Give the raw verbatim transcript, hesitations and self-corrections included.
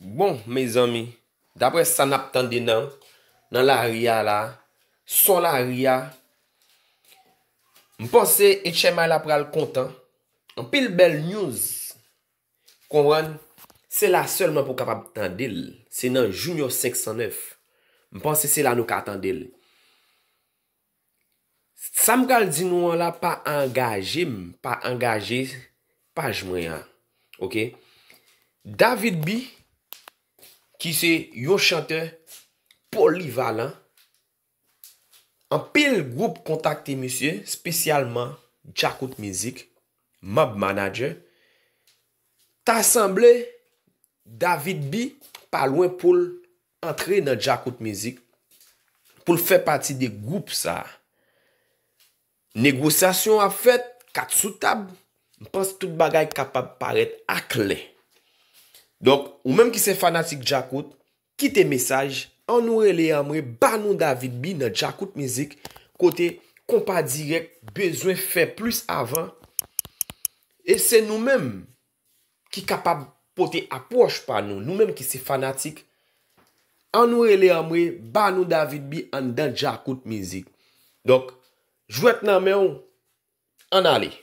Bon, mezanmi, daprè sa n ap tande nan, nan lari a la, son lari a, m panse H M I la pral kontan. Anpil bèl news. Konprann? Se la sèlman pou w kapab tande l. Se nan Junior senk san nèf. M panse se la nou ka tande l. Sa m pral di nou an la pa angaje m, pa angaje paj mwen an. Oke? David B, ki se yon chantè polivalan, anpil gwoup kontakte misye, espesyalman Djakout Mizik, Mob Manager. Ta sanble David B pa lwen pou l antre nan Djakout Mizik, pou l fè pati de gwoup sa a. Negosyasyon ap fèt, kat sou tab, m panse tout bagay kapab parèt aklè. Donk, ou menm ki se fanatik Djakout, kite mesaj, ann nou rele anmwe, ba nou David B nan Djakout Mizik, kote Konpa Dirèk bezwen fè plis avan. E se nou menm ki kapab pote apwòch pa nou, nou menm ki se fanatik, ann nou rele anmwe, ba nou David B anndan Djakout Mizik. Donk, jwèt nan men w, ann ale.